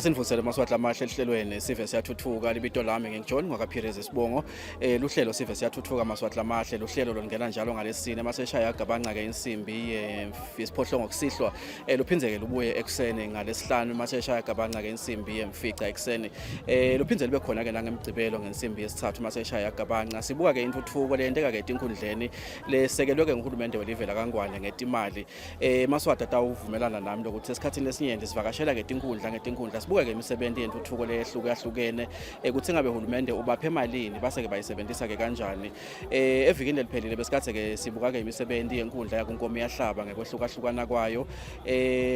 Asinivusele Maswati lamahle ehlelweni Sive Siyathuthuka. Libito lami nginguJohn ngwakaPhirezi Sibongo. Luhlelo Sive Siyathuthuka Maswati lamahle luhlelo lolungena njalo ngalesine maseshaya yagabanca ke insimbi yesiphohlongo kusihlwa. Luphindze ke lubuye ekuseni ngalesihlanu maseshaya yagabanca ke insimbi yemfica ekuseni. Luphindze libe khona ke nangemgcibelo ngensimbi yesithathu maseshaya yagabanca. Sibuka ke intuthuko leyenteka ke etinkhundleni lesekelwe ke nguhulumende welive lakaNgwane ngetimali. Maswati atawuvumelana nami lokuthi esikhathini lesinyenti sivakashela ke tinkhundla ngetinkhundla sibuke ke imisebenti yentuthuko leyehlukahlukene ukuthi ngabe uhulumende ubaphe malini base ke bayisebenzisa ke kanjani. Evikini leliphelile besikathe ke sibuka ke imisebenti yenkundla yakuNkomo yahlaba ngekwehlukahlukana kwayo,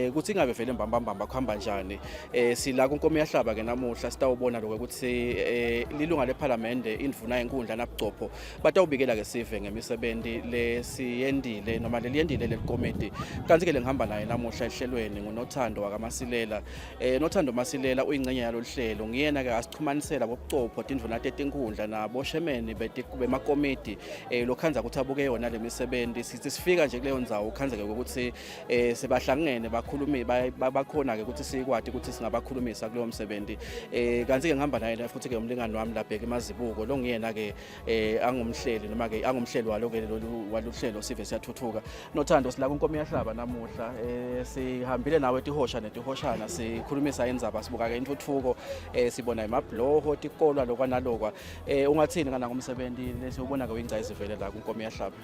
ukuthi ngabe vele mbambambamba kuhamba njani. Sila kuNkomo yahlaba ke namuhla sitawubona lokho ukuthi lilunga lephalamende, indvuna yenkundla nabucopho batawubikela ke sive ngemisebenti lesiyendile noma leliyendile lelikomiti. Kanti ke lengihamba naye namuhla ehlelweni nguNothando wakaMasilela. Nothando Masilela uyingcenye yalolu hlelo, ngiyena ke asichumanisela bobucopho, tindvuna tetinkhundla naboshemeni bemakomiti lokhandza ukuthi abuke yona lemisebenti. Sithi sifika nje kuleyo ndzawo ukhandze ke ukuthi sebahlangene bakhulumi bakhona ke ukuthi sikwati ukuthi singabakhulumisa kuleyo msebenzi. Kanti ke ngihamba naye futhi ke umlingani wami labheka imazibuko longiyena ke angumhleli noma ke angumhleli walo ke lolu waluhlelo Sive Siyathuthuka. Nothando, sila kuNkomo yahlaba namuhla. Sihambile nawe tihosha netihoshana sikhulumisa indzaba, sibuka ke intuthuko, sibona emabhloho, tikolwa, lokwa nalokwa. Ungathini kana ngumsebenzi lesiwubona ke uyingcayizivele la kuNkomo yahlaba?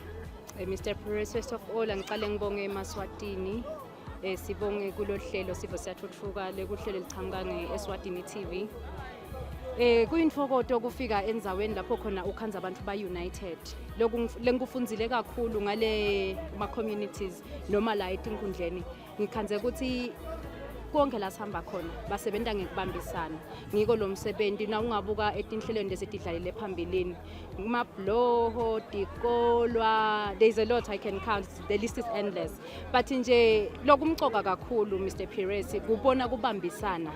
Mr. Perez, first of all angiqale ngibonge eMaswatini. Sibonge kulo hlelo Sive Siyathuthuka, lekuhlelo lichamuka nge-Eswatini TV. Kuyintokoto kufika endzaweni lapho khona ukhandza abantu ba united. Lokhu lengikufundzile kakhulu ngale ma communities noma la etinkundleni. Ngikhandze ukuthi konke la sihamba khona basebenta ngekubambisana. Ngiko lo msebenzi na ungabuka etinhlelweni lesetidlalile phambilini. Kumabhloho, tikolwa, there is a lot I can count. The list is endless. But nje lokumcoka kakhulu, Mr. Perez, kubona kubambisana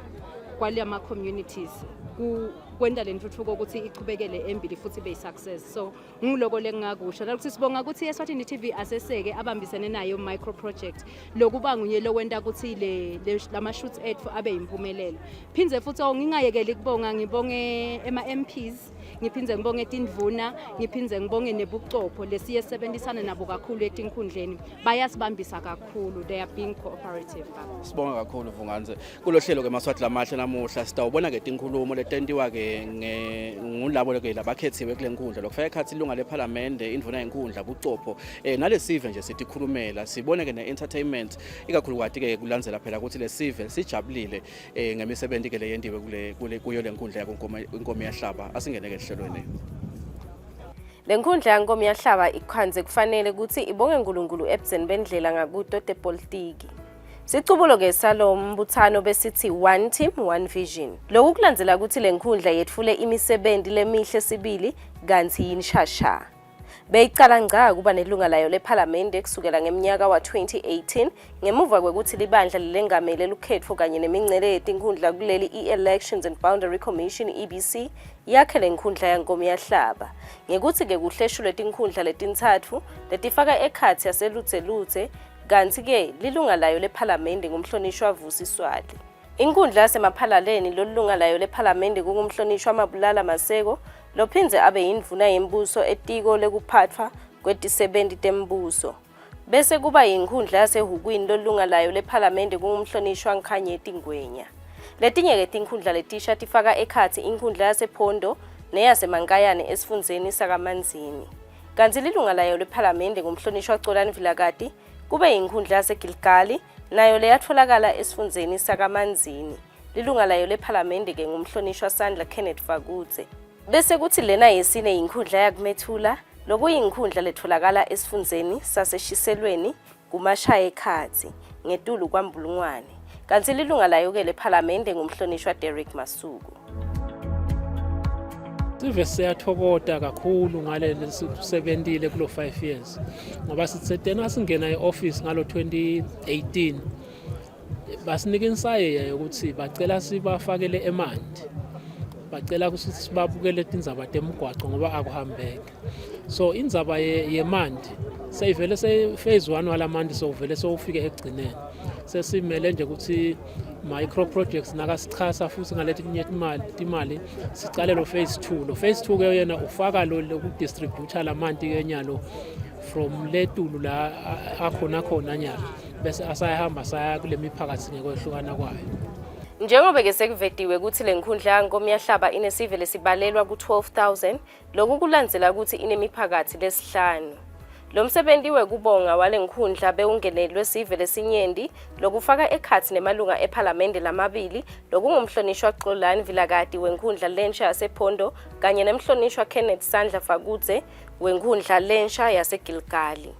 kwalama communities ku kwenta le ntuthuko ukuthi ichubekele embili futhi ibe success. So nguloko lengingakusho nalokuthi sibonga ukuthi eSwatini TV aseseke abambisene nayo micro project lokuba nguye lowenta ukuthi le lama shoots ethu abe impumelelo. Phindze futhi oh ngingayekeli kubonga, ngibonge ema MPs, ngiphindze ngibonge tindvuna, ngiphindze ngibonge nebucopho lesiye sebenzisana nabo kakhulu etinkhundleni. Bayasibambisa kakhulu, they are being cooperative, baba. Sibonga kakhulu, Vunganze. Kulo hlelo ke Maswati lamahle namuhla sitawubona ke tinkhulumo letentiwa ke ngulabo ke labakhethiwe kule nkundla, lokufaka ekhatsi ilunga lephalamende, indvuna yenkundla, bucopho nalesive nje sitikhulumela. Sibone ke ne-entertainment, ikakhulukati ke kulandzela phela ukuthi lesive sijabulile ngemisebenti ke leyentiwe kule kule kuyo le nkundla yakuNkomo Inkomo yahlaba. Asingene ke ehlelweni. Le nkundla yaNkomo yahlaba ikhandze kufanele ukuthi ibonge uNkulunkulu ebudzeni bendlela ngakuto tepolitiki. Sicubulo-ke salo mbuthano besithi "One Team, One Vision". Lokhu kulandzela ukuthi le nkundla yetfule imisebenti lemihle sibili kantsi yinshasha. Beyicala ngca kuba nelunga layo lephalamende kusukela ngemnyaka wa-2018 ngemuva kwekuthi libandla lelengamele lukhetfo kanye nemincele yetinkhundla kuleli, i-Elections and Boundary Commission, EBC, yakhe le nkhundla yaNkomo yahlaba ngekutsi-ke kuhleshulwe tinkhundla letintsatfu letifaka ekhatsi yaseLudzeludze, kantsi-ke lilunga layo lephalamende ngumhlonishwa Vusi Swali. Inkhundla yaseMaphalaleni lolunga layo lephalamende kungumhlonishwa Mabulala Maseko, lophindze abe yindvuna yembuso etiko lekuphatfwa kwetisebenti tembuso. Bese kuba yinkhundla yaseHukwini lolunga layo lephalamende kungumhlonishwa Nkhanyeti Ngwenya. Letinye-ke tinkhundla letisha tifaka ekhatsi inkhundla yasePhondo neyaseMankayane esifundzeni sakaManzini. Kantsi lilunga layo lephalamende ngumhlonishwa Colani Vilakati, kube yinkhundla yaseGilgali nayo leyatfolakala esifundzeni sakaManzini. Lilunga layo lephalamende-ke ngumhlonishwa Sandla Kenneth Fakudze. Bese kuthi lena yesine yinkhundla yakuMethula, lokuyinkhundla letfolakala esifundzeni saseShiselweni kuMashayekhatsi ngetulu kwaMbulungwane. Kantsi lilunga layo-ke lephalamende ngumhlonishwa Derek Masuku. Sive siyathokota kakhulu ngale lesisebentile kulo 5 years, ngoba sitsetena singena e-office ngalo 2018 basinika insayeya yokuthi bacela sibafakele emanti, bacela ukuthi sibabukele tindzaba temgwaco ngoba akuhambeki. So indzaba yemanti Seyivele se phase 1 walamanti sowuvele sowufike ekugcineni. Sesimele nje ukuthi micro projects nakasichasa futhi ngaletinye timali timali sicale lo phase 2. Lo phase 2 ke yena ufaka lo lokudistributor lamanti ke nyalo from letulu la akhona khona nyalo bese asayahamba saya kule miphakathi ngekwehlukana kwayo. Njengoba ke sekuvetiwe ukuthi le nkundla yaNkomiyahlaba inesive lesibalelwa ku-12,000, lokhu kulandzela ukuthi inemiphakathi lesihlanu. Lo msebenti wekubonga wale nkhundla bewungenelwe sive lesinyenti, lokufaka ekhatsi nemalunga ephalamende lamabili, lokungumhlonishwa Xolani Vilakati wenkhundla lensha yasePhondo kanye nemhlonishwa Kenneth Sandla Fakudze wenkhundla lensha yaseGilgali.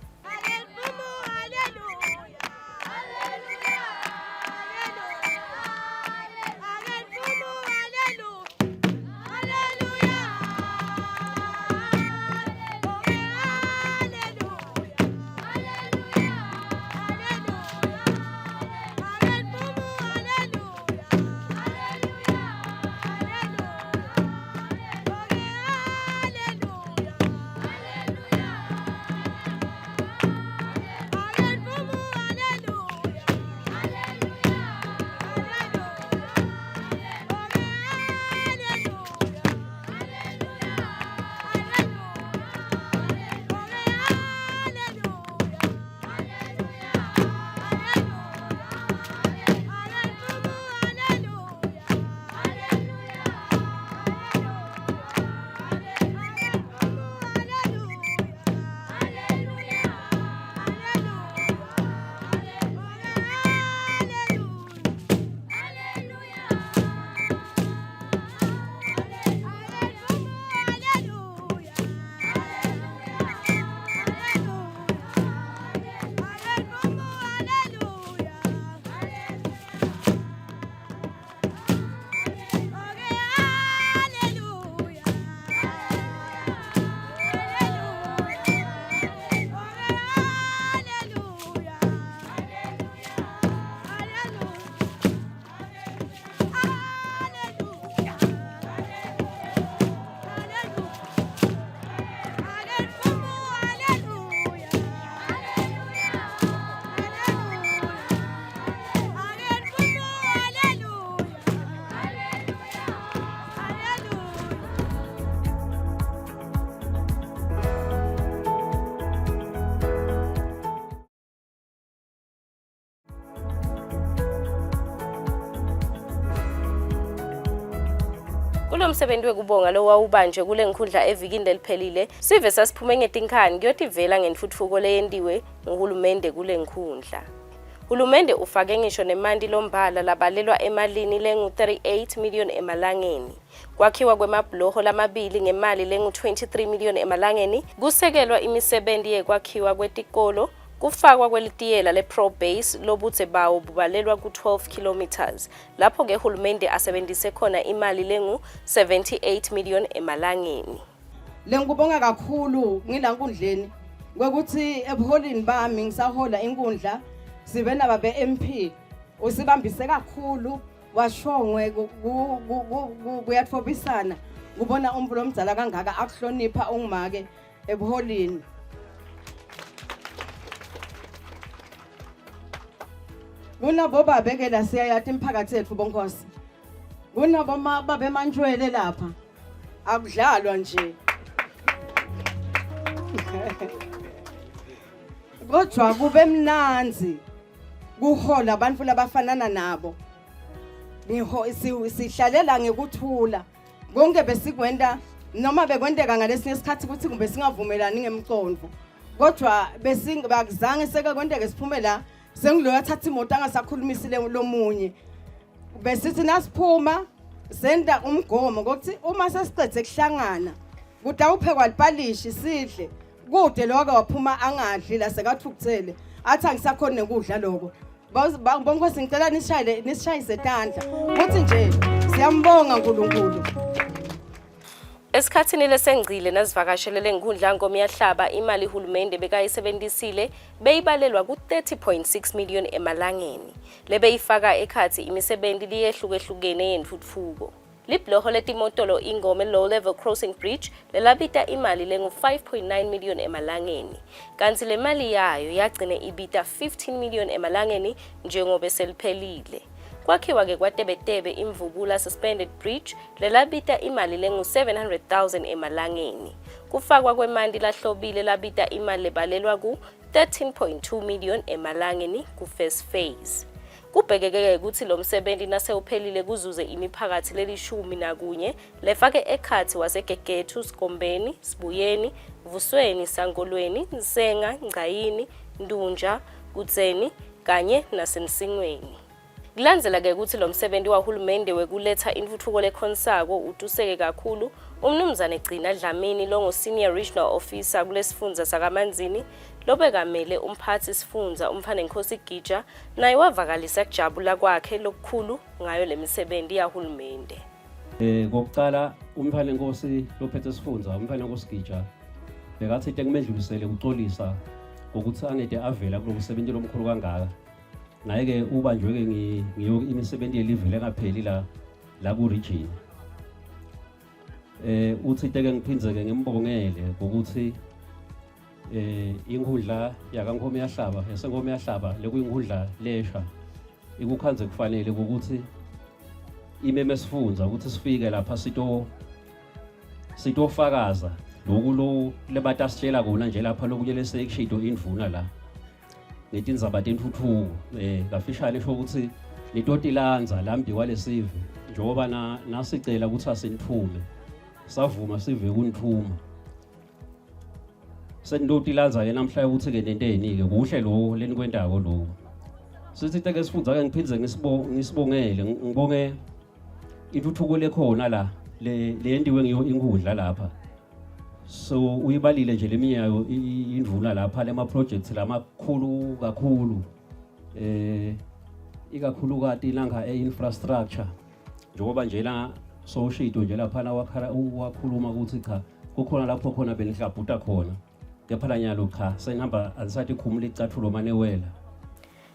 Kulo msebenzi wekubonga lowawubanjwe kule nkhundla evikini leliphelile, sive sasiphume ngetinkhani kuyotivela ngentfutfuko leyentiwe nguhulumende kule nkhundla. Hulumende ufake ngisho nemanti lombala labalelwa emalini lengu-38 million emalangeni. Kwakhiwa kwemabhuloho lamabili ngemali lengu-23 million emalangeni, kusekelwa imisebenti yekwakhiwa kwetikolo, kufakwa kwelitiyela le-Pro Base lobudze bawo bubalelwa ku-12 kilometres, lapho-ke hulumende asebentise khona imali lengu-78 million emalangeni. Lengikubonga kakhulu ngila nkundleni kwekuthi ebuholini bami ngisahola inkundla sibe naba be-MP usibambise kakhulu washongwe kuyatfobisana kubona umuntu lomdzala kangaka akuhlonipha ungumake ebuholini. Kunabobabe ke la siyayati imiphakathi yethu bonkosi. Kunaboma babe mantshwele lapha. Akudlalwa nje. Kodwa kube mnandzi kuhola abantu labafanana nabo. Ngiho sihlalela ngekuthula. Konke besikwenta noma bekwenteka ngalesinye isikhathi ukuthi kumbe singavumelani ngemcondvo. Kodwa besingakuzange seke kwenteke siphume la sengiloyo athatha imoto angasakhulumisi lomunye. Besithi nasiphuma senda umgomo kokuthi uma sesiqedze kuhlangana kutawuphekwa lipalishi sidle kude lo wake waphuma angadli la sekathukuthele athi angisakhoni nekudla lokho. Bonkosi ngicela nishayele nisishayise tandla kuthi nje siyambonga uNkulunkulu. Esikhathini lesengcile nasivakashele lenkundla Nkomiyahlaba imali hulumende bekayisebentisile beyibalelwa ku-30.6 million emalangeni lebeyifaka ekhatsi imisebenti leyehlukehlukene yentfutfuko. Libhuloho letimotolo Ingome Low Level Crossing Bridge lelabita imali lengu-5.9 million emalangeni, kantsi lemali yayo yagcine ibita 15 million emalangeni njengobe seliphelile. Kwakhiwa-ke kwaTebetebe iMvubula Suspended Bridge lelabita imali lengu-700,000 emalangeni. Kufakwa kwemanti lahlobile labita imali lebalelwa ku-13.2 million emalangeni ku-first phase. Kubhekeke-ke kutsi lomsebenti nasewuphelile kuzuze imiphakatsi lelishumi nakunye lefake ekhatsi waseGegethu, Sigombeni, Sibuyeni, Vusweni, Sankolweni, Nsenga, Ngcayini, Ndunja, Kudzeni kanye naseMsingweni. Kulandzela-ke kutsi lomsebenti wahulumende wekuletsa intfutfuko lekhonsako utuseke kakhulu, uMnumzane Gcina Dlamini longu-Senior Regional Officer kulesifundza sakaManzini Lobekamele umphatsi sifundza uMntfwanenkhosi Gija naye wavakalisa kujabula kwakhe lokukhulu ngayo lemisebenti yahulumende. Eh kokucala uMntfwanenkhosi lophethe sifundza uMntfwanenkhosi Gija bekathi kumedlulisele kuxolisa ngokuthi angede avela kulomsebenzi lomkhulu kangaka. Naye ke ubanjwe ke ngiyo imisebenzi yelive lengapheli la la ku region. Eh uthi ke ngiphindze ke ngimbongele ngokuthi eh inkundla yakaNkomo yahlaba yaseNkomo yahlaba lekuyinkundla lesha ikukhanze kufanele ukuthi imeme sifundza ukuthi sifike lapha sito sitofakaza lokhu lo lebatasitshela kona nje lapha lokunye lesekushito indvuna la ngetindzaba tentfutfuko eh kafishane isho ukuthi nitotilandza lambi kwalesive njengoba nasicela ukuthi asinithume savuma sive kunithuma Senitotilandza-ke namhla ukuthi-ke nenteni-ke kuhle lokhu lenikwentako lokhu. Sithi ke sifundza-ke ngiphindze ngisibongele ngibonge intuthuko lekhona la leyentiwe ngiyo inkundla lapha. So uyibalile nje leminye yayo indvuna lapha lema projects lamakhulu kakhulu eh ikakhulukati nanka e-infrastructure njengoba nje la sowushito nje laphana wakhala wakhuluma ukuthi cha kukhona lapho khona benihlabhuta khona kepha lanyalo cha senihamba anisatikhumula icathulo manewela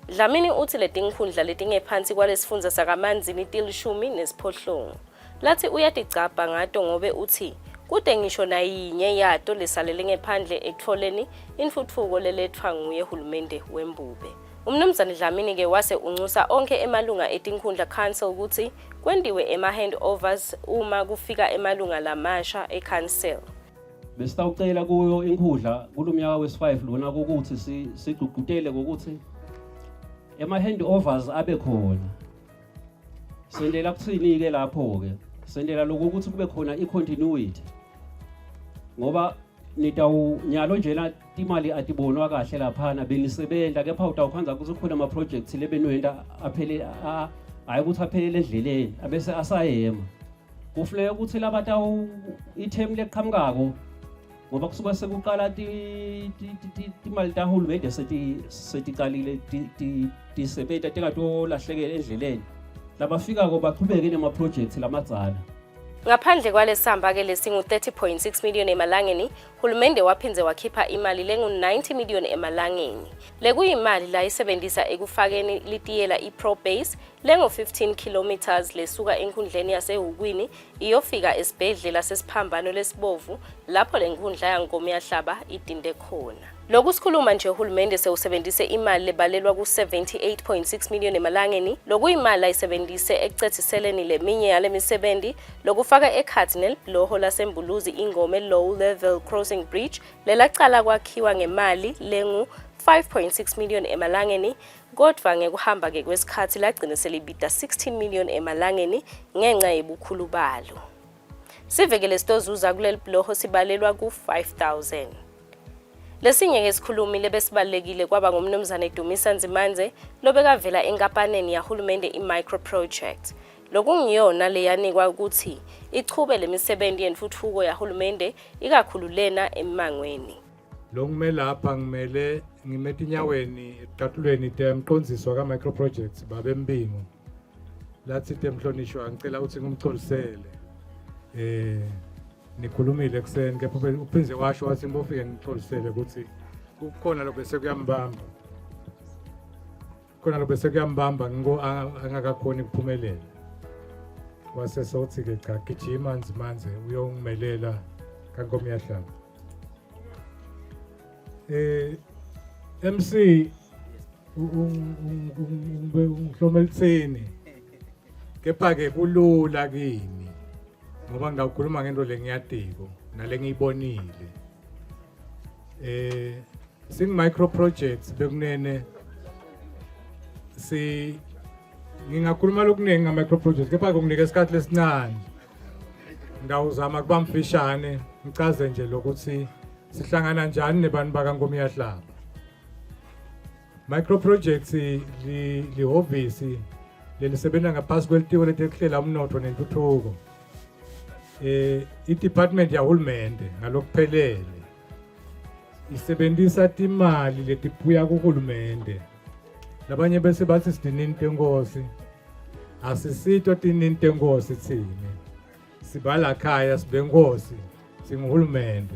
Dlamini uthi letinkhundla letingephansi kwalesifundza sakaManzini tilishumi nesiphohlongo. Lathi uyatigcabha ngato ngobe uthi kute ngisho nayinye yato lesalele ngephandle ekutfoleni intfutfuko leletfwa nguye hulumende wembube. Umnumzane Dlamini-ke wase unxusa onkhe emalunga etinkhundla council kutsi kwentiwe ema-handovers uma kufika emalunga lamasha e-council. Besitawucela kuyo inkhundla kulomnyaka wesi-5 lona ukuthi sigqugqutele ngokuthi ema-handovers abe khona. Sendela kuthini-ke lapho-ke? Sendela lokhu ukuthi kube khona i-continuity ngoba nitawu nyalo njena timali atibonwa kahle laphana benisebenta kepha utawukhandza ukuthi kukhona ama-projects lebeniwenta aphele hhayi ukuthi aphelele endleleni abese asayema kufuneka ukuthi labatawu ithemu leqhamukako ngoba kusuke sekuqala timali tahulumende seticalile tisebenta tingatolahlekela endleleni labafikako bachubeke nema-projects lamadzala Ngaphandle kwalesamba-ke lesingu-30.6 million emalangeni, hulumende waphindze wakhipha imali lengu-90 million emalangeni. Lekuyimali layisebentisa ekufakeni litiyela i-ProBase lengu-15 kilometers lesuka enkundleni yaseHukwini iyofika esibhedlela sesiphambano lesibovu lapho le nkundla yaNkomiyahlaba itinte khona. Lokhu sikhuluma nje uhulumende sewusebenzise imali lebalelwa ku-78.6 million emalangeni, lokuyimali ayisebenzise ekucethiseleni leminye yale misebenzi, lokufaka ekhatsi nelibhuloho laseMbuluzi Ingome Low Level Crossing Bridge lelacala kwakhiwa ngemali lengu-5.6 million emalangeni, kodvwa ngekuhamba-ke kwesikhatsi lagcine selibita 16 million emalangeni ngenca yebukhulu balo. Siveke lesitozuza kuleli bhuloho sibalelwa ku-5000. Lesinye-ke sikhulumi lebesibalulekile kwaba ngumnumzane Dumisa Nzimandze lobekavela enkampaneni yahulumende i-Micro Project. Lokungiyona leyanikwa ukuthi ichube lemisebenti yentfutfuko yahulumende ikakhulu lena emmangweni. Lo ngime lapha ngimele ngime etinyaweni eticathulweni temqondzisi waka-Micro Projects babe Mbingo. Lathi temhlonishwa ngicela ukuthi ngimxolisele. Eh nikhulumile ekuseni kepha uphinde washo wathi ngibofike ngixolisele ukuthi kukhona lokho bese kuyambamba khona lokho bese kuyambamba ngiko angakakhoni ukuphumelela. Wase sewuthi-ke cha gijima Nzimandze uyongimelela kaNkomiyahlaba. Eh MC ungihlomelithini kepha ke kulula kimi ngoba ngawukhuluma ngento lengiyatiko nalengiyibonile eh sing micro projects bekunene si ngingakhuluma lokuningi nga micro projects kepha kunginike isikhathi lesincane ngawuzama kuba mfishane ngichaze nje lokuthi sihlangana njani nebantu bakaNkomiyahlaba micro projects lihhovisi lelisebenza ngaphasi kwelitiko letekuhlela umnotfo nentuthuko eh i-department yahulumende ngalokuphelele isebenzisa timali letibuya kuhulumende labanye bese bathi sidinini tenkosi asisito tinini tenkosi thina sibala khaya sibenkosi singuhulumende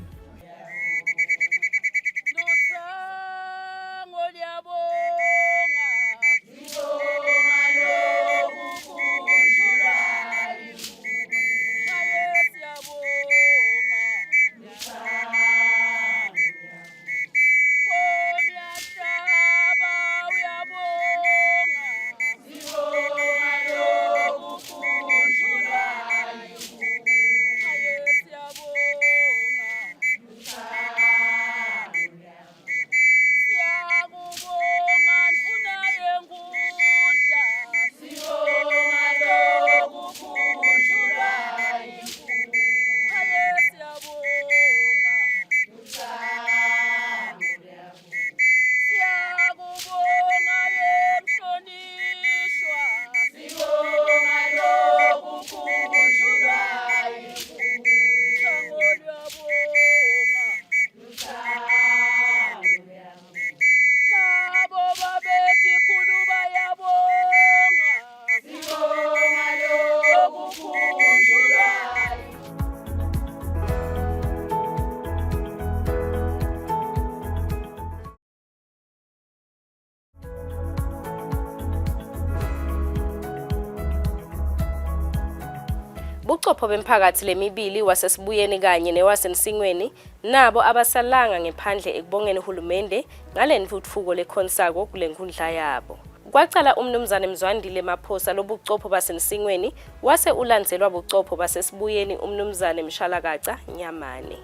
Buchopho bemphakathi lemibili wasesibuyeni kanye newasemsingweni nabo abasalanga ngephandle ekubongeni uhulumende ngale ntuthuko lekhonsako kule nkundla yabo. Kwacala uMnumzane Mzwandile Maphosa lobucopho basemsingweni wase ulandzelwa bucopho basesibuyeni uMnumzane Mshalakaca Nyamane.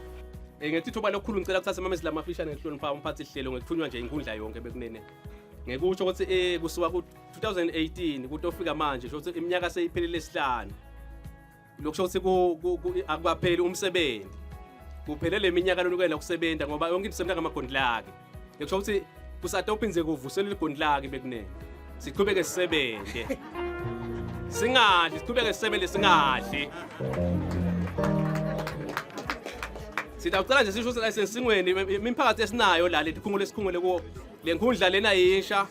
Eh ngethi ithuba lokukhulu ngicela kuthatha amamezi lamafishane ngihlonipha umphathi hlelo ngekuthunywa nje inkundla yonke bekunene. Ngekusho ukuthi eh kusuka ku 2018 kutofika manje sho ukuthi iminyaka seyiphelile esihlanu. Lokusho ukuthi akukapheli umsebenzi. Kuphele leminyaka lonukela ukusebenza ngoba yonke into isebenza ngamagondilaki. Ngikusho ukuthi kusatophindze kuvuselwe ligondilaki bekunene. Siqhubeke sisebenze. Singadli, siqhubeke sisebenze singadli. Sitawucela nje sisho ukuthi la sensingweni imiphakathi esinayo la letikhungo lesikhungele kuwo le nkundla lena yisha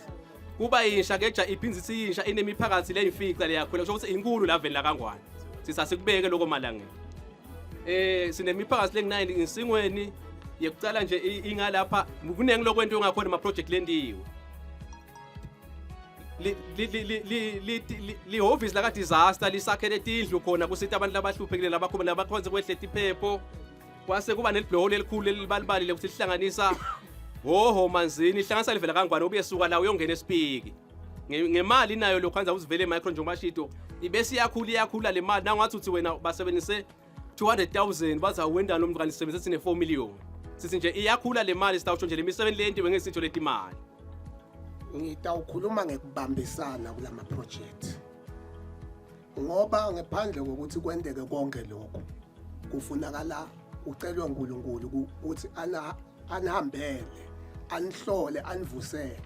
kuba yisha keja iphinde ithi yisha inemiphakathi leyimfica leyakhula kusho ukuthi inkulu la veni lakangwane sisasikubeke lokho malangeni eh sinemiphakathi lenginayini insingweni yekucala nje ingalapha kuningi lokwento ongakhona ama project lendiwe lihhovisi laka disaster lisakhele tindlu khona kusita abantu labahluphekile labakhona labakhonze kwehle tiphepho kwase kuba nelibhloho lelikhulu lelibalibali ukuthi lihlanganisa hoho manzini ihlanganisa livela kangwane ubuye suka la uyongena esipiki ngemali nayo lokhu anza uzivele micro njengoba shito ibese iyakhula iyakhula le mali nangathi uthi wena basebenzise 200,000 bathi awendani umntu kanti sisebenzise sine 4 million sithi nje iyakhula le mali sitawusho nje le misebenzi leyentiwe ngesitho letimali ngitawukhuluma ngekubambisana kulama project ngoba ngephandle kokuthi kwenteke konke lokhu kufunakala ucelwe uNkulunkulu ukuthi anihambele anihlole anivusele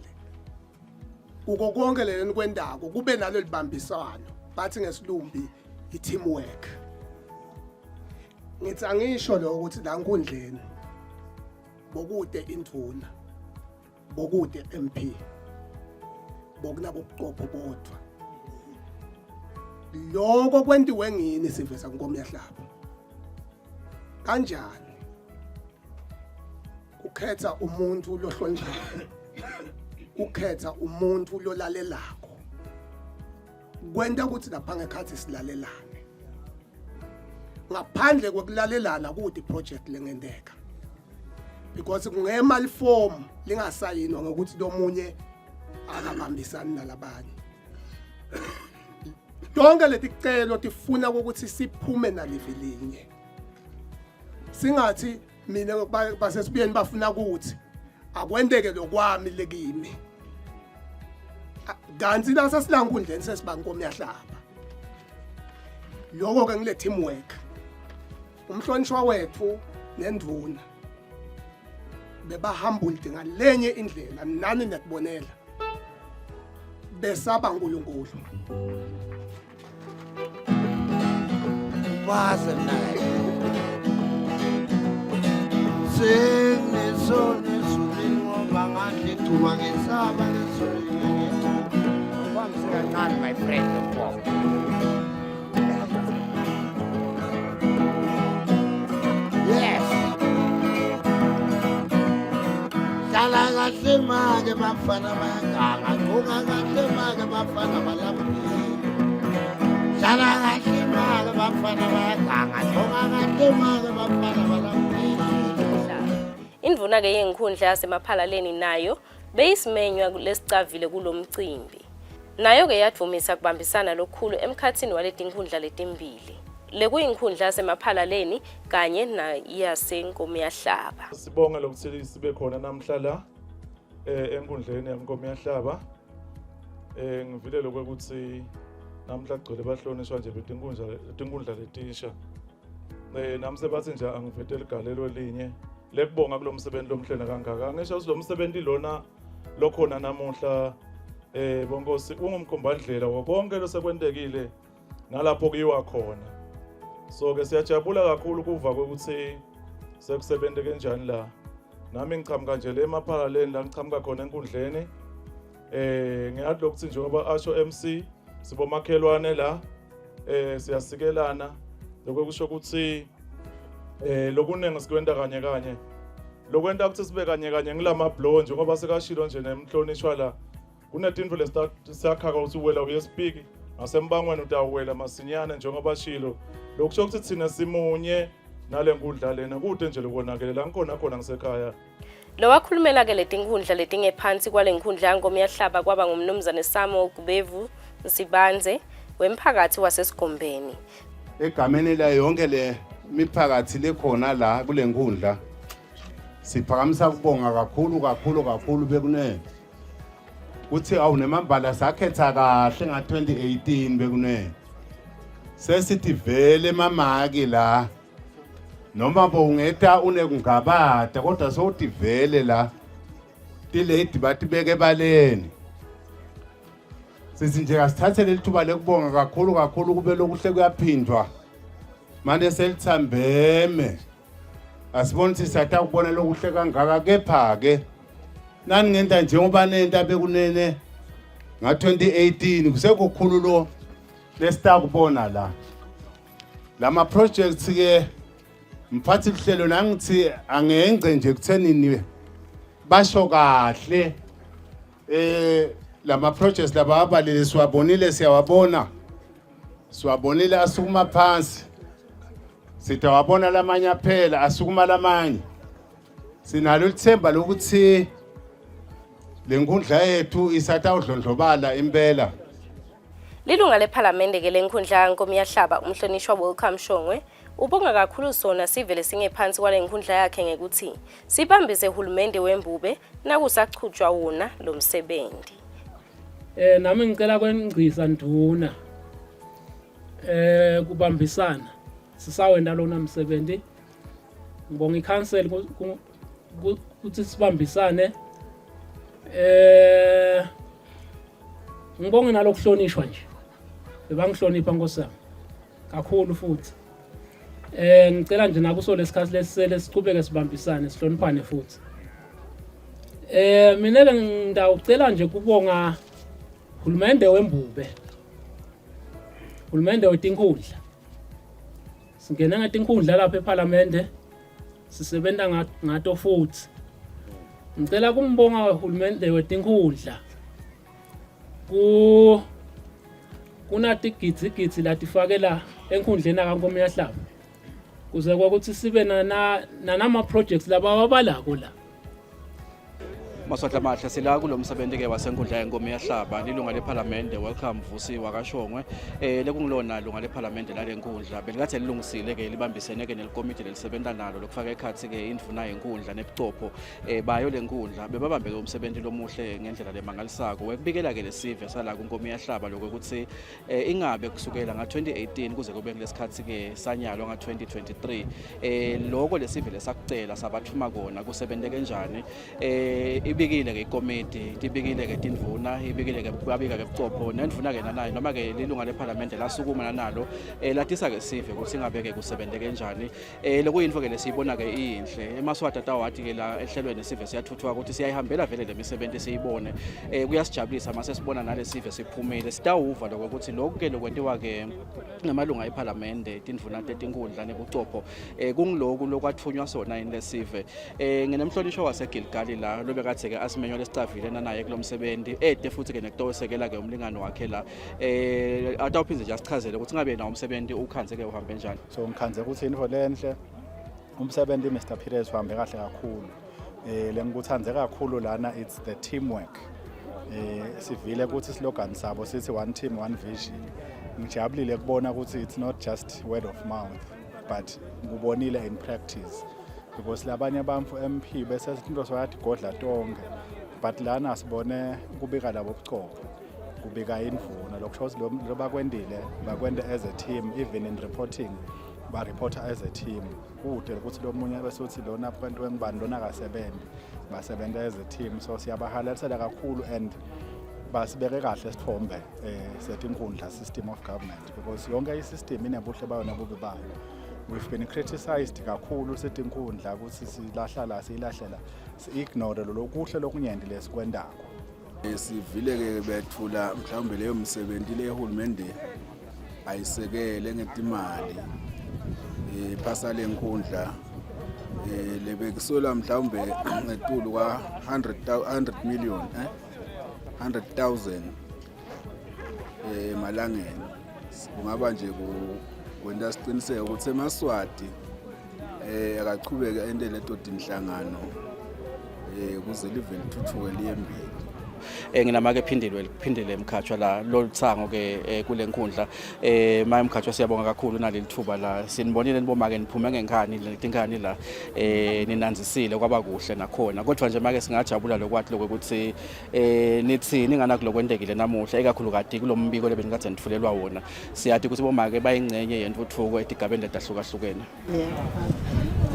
kuko konke lelo nikwendako kube nalo libambiswano bathi ngesilumbi i-teamwork ngithi angisho lokho ukuthi la nkundleni bokude indvuna bokude MP bokunabo bucopho bodwa lokho kwentiwe ngini siveza nkomo yahlaba kanjani ukhetha umuntu lohlonjana ukhetha umuntu lolalelako kwenta ukuthi lapha ngekhathi silalelane. Ngaphandle kwekulalelana kude project lengenteka. Because kungema liform lingasayinwa ngokuthi lomunye akabambisani nalabanye. Tonke leticelo tifuna ukuthi siphume nalivi linye. Singathi mina basesibuyeni bafuna ukuthi akwenteke lokwami lekimi. Kanti la sesilankundleni sesibankomo yahlaba. Lokho ke ngile teamwork. Umhlonishwa wethu nendvuna bebahambulde ngalenye indlela nani niyakubonela. Besaba uNkulunkulu. Baze mnakethu. Senginesona ezulwini ngoba ngadla icuba ngesaba ezulwini ngecuba. Ubambise kancane my friend mfo. Yes. Hlala kahle make bafana bayaganga, gqoka kahle make bafana balambile. Hlala kahle make bafana bayaganga, gqoka kahle make bafana balambile. Indvuna-ke yenkhundla yasemaphalaleni nayo beyisimenywa lesicavile kulo mcimbi. Nayo-ke yadvumisa kubambisana lokukhulu emkhatsini waletinkhundla letimbili. Lekuyinkhundla yasemaphalaleni kanye nayasenkomiyahlaba. Sibonge lokuthi sibe khona namhla la eh enkundleni yaNkomiyahlaba. Eh ngivile lokuthi namhla kugcwele bahlonishwa nje betinkundla tinkundla letisha. Eh nami sebathi nje angivete ligalelo linye lekubonga kulomsebenzi lomhlena kangaka. Ngisho ukuthi lo msebenzi lona lokhona namuhla eh bonkosi ungumkhombandlela wakonke losekwentekile nalapho kuyiwa khona. So ke siyajabula kakhulu kuva ukuthi sekusebente kanjani la. Nami ngichamuka nje le emaphalaleni la ngichamuka khona enkundleni. Eh ngiyathi lokuthi njengoba asho MC sibomakhelwane la eh siyasikelana lokho kusho ukuthi eh lokuningi sikwenta kanye kanye lokwenta ukuthi sibe kanye kanye ngilama blow njengoba sekashilo nje nemhlonishwa la kunetintfo lesiyakhaka ukuthi uwela uyesipiki ngasembangweni utawuwela masinyane njengoba shilo lokusho ukuthi thina simunye nale nkundla lena kude nje lokonakele la ngikhona khona ngisekhaya Lowakhulumela-ke letinkhundla letingephansi kwale nkhundla yaNkomiyahlaba kwaba ngumnumzane Samuel Gubevu Nsibandze wemphakathi waseSigombeni. Egameni layo yonke le miphakathi lekhona la kule nkundla siphakamisa kubonga kakhulu kakhulu kakhulu bekunene kuthi awu nemambala sakhetha kahle nga-2018 bekunene sesithi vele mamaki la noma bowungeta unekungabata kodwa sowuthi vele la tilady batibeke ebaleni sithi nje kasithathe leli thuba lekubonga kakhulu kakhulu kube lokuhle kuyaphindwa manje selithambeme asiboni ukuthi siyatha ukubona lokuhle kangaka kepha-ke nani ngenta njengoba nenta bekunene nga-2018 kusekukhulu lo lesitakubona la lama projects ke mphathi luhlelo nangithi angengce nje kuthenini basho kahle eh lama projects laba abalele siwabonile siyawabona siwabonile asukuma phansi sitawabona lamanye aphela asukuma lamanye sinalo lithemba lokuthi lenkundla yethu isatawudlondlobala impela Lilunga lephalamende ke lenkundla kaNkomiyahlaba umhlonishwa Welcome Shongwe ubonga kakhulu sona sivele singephansi kwale nkundla yakhe ngekuthi sibambise hulumende wembube nakusachutshwa wona lo msebenzi. Eh nami ngicela kwengcisa nduna eh kubambisana sisawenda lona msebenzi ngibonga ikhansela ukuthi sibambisane eh ngibonge nalokuhlonishwa nje bebangihlonipha nkosi yami kakhulu futhi eh ngicela nje nakuso lesikhathi lesisele siqhubeke sibambisane sihloniphane futhi eh mina ke ngidawucela nje kubonga hulumende wembube hulumende wetinkhundla singena ngetinkhundla lapha ephalamende sisebenza ngato futhi ngicela kumbonga uhulumende wetinkhundla ku kunatigidzi latifakela enkhundleni akankomo yahlaba. Kuze kwakuthi sibe nana nanama projects labawabalako la. Maswahla amahle sila kulo msebenzi ke wasenkundla yenkomo yahlaba lilunga lephalamende welcome Vusi wakashongwe eh lekungilona lunga lephalamende lalenkundla belikathe lilungisile ke libambisene ke nelikomiti lelisebenza nalo lokufaka ekhathi ke indvuna yenkundla nebucopho eh bayo lenkundla bebabambe ke umsebenzi lomuhle ngendlela lemangalisako wekubikela ke lesive sala kunkomo yahlaba lokuthi eh ingabe kusukela nga-2018 kuze kube kulesikhathi ke sanyalo nga-2023 eh lokho lesive lesakucela sabathuma kona kusebenteke njani eh ibikile ke ikomiti ibikile ke tindvuna ibikile ke babika ke bucopho nendvuna ke nanayo noma ke lilunga lephalamende lasukuma nanalo eh latisa ke sive ukuthi ingabe ke kusebenteke njani eh lokuyinto ke lesiyibona ke iyinhle emaswati atawati ke la ehlelweni sive siyathuthuka ukuthi siyayihambela vele lemisebenzi siyibone eh kuyasijabulisa mase sibona nalesive siphumile sitawuva lokho ukuthi lokhu ke lokwentiwa ke namalunga ephalamende tindvuna tetinkundla nebucopho eh kungiloku lokwathunywa sona yini lesive eh nginemhlonishwa waseGilgali la lobekathe ke asimenywa lesicavile nanaye kulomsebenzi ede futhi ke nekutosekela ke umlingani wakhe la eh atawuphinde nje asichazele ukuthi ngabe nawo umsebenzi ukhanze ke uhambe njani so ngikhanze ukuthi into lenhle umsebenzi Mr Pires uhambe kahle kakhulu eh lengikuthandze kakhulu lana it's the teamwork eh sivile ukuthi slogan sabo sithi one team one vision ngijabulile kubona ukuthi it's not just word of mouth but ngubonile in practice because labanye abantu MP bese into soyathi godla tonke but lana sibone kubika labo buchopho kubika indvuna lokusho ukuthi lo bakwendile bakwende as a team even in reporting ba-reporter as a team kude ukuthi lo munye bese uthi lona abantu engibani lona akasebenzi basebenza as a team so siyabahalalisela kakhulu and basibeke kahle isithombe eh setinkundla system of government because yonke i-system inebuhle bayo nobubi bayo we've been criticized kakhulu setinkundla ukuthi silahla la siyilahlela si-ignore lokuhle lokunyenti lesikwendako Sivile-ke bethula mhlawumbe leyo msebenzi le hulumende ayisekele ngetimali iphasa lenkundla eh lebekusola mhlawumbe ngetulu kwa 100 100 million eh 100,000 eh emalangeni kungaba nje kwenta siqiniseko ukuthi emaswati eh akachubeke ente leto tinhlangano eh kuze live lithuthuke liye embili eh nginamake phindilwe phindile emkhatshwa la loluthango ke eh, kule nkundla eh maye mkhatshwa siyabonga kakhulu naleli thuba la sinibonile nibomake niphume ngenkani letinkani la eh ninanzisile kwaba kuhle nakhona kodwa nje make singajabula lokwathi lokuthi eh nithini ngana kulokwentekile namuhla ikakhulukati kulombiko lebenikade nitfulelwa wona siyati ukuthi bomake bayingcenye yentuthuko etigabeni letahlukahlukene yebo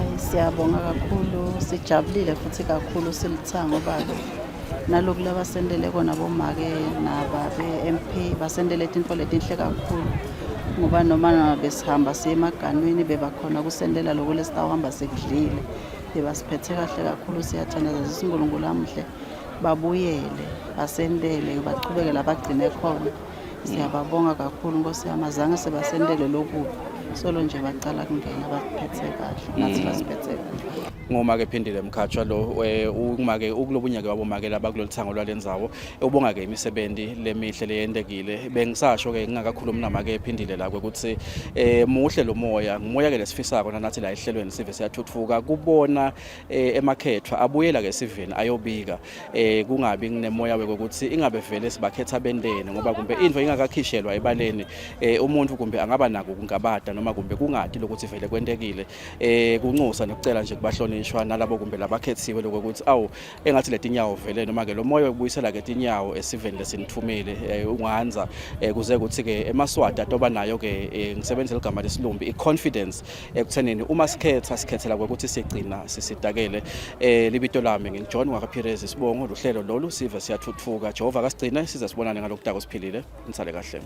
ayi siyabonga kakhulu sijabulile futhi kakhulu silithango baba naloku labasendele kona bomake nababe MP basendele tintfo letinhle kakhulu ngoba noma besihamba siye emaganweni bebakhona kusendela loku lesitawuhamba sikudlile bebasiphethe kahle kakhulu siyathandaza sisi uNkulunkulu amuhle babuyele basentele bachubeke la bagcine khona siyababonga kakhulu nkosi yami azange sebasentele lokubi solo nje bacala kungena baphethe kahle nathi basiphethe kahle ngomake phindile mkhatshwa lo eh, umake ukulobunyaka wabomake laba kulolu thango lwalendzawo ubonga ke imisebenzi lemihle leyentekile bengisasho ke ngingakakhulumi namake phindile la ukuthi eh muhle lo moya ngumoya ke lesifisako nathi la ehlelweni sive siyathuthuka kubona eh, emakhethwa abuyela ke esiveni ayobika eh kungabi kunemoya wekuthi ingabe vele sibakhetha benteni ngoba kumbe into ingakakhishelwa ebaleni eh umuntu kumbe angaba nako kungabada noma kumbe kungadi lokuthi vele kwentekile eh kunxusa nokucela nje kubahlonishwa nalabo kumbe labakhethiwe lokuthi awu engathi letinyawo vele noma ke lo moya wokubuyisela ke tinyawo esiveni lesinithumile eh, unganza eh, kuze ukuthi ke emaswati atoba nayo ke eh, ngisebenzisa igama lesilumbi i-confidence ekuthenini uma sikhetha sikhethela kwekuthi sigcina sisidakele eh libito lami nginguJohn wakaPires isibongo luhlelo lolu sive siyathuthuka Jehova kasigcine size sibonane ngalokudako siphilile nisale kahle.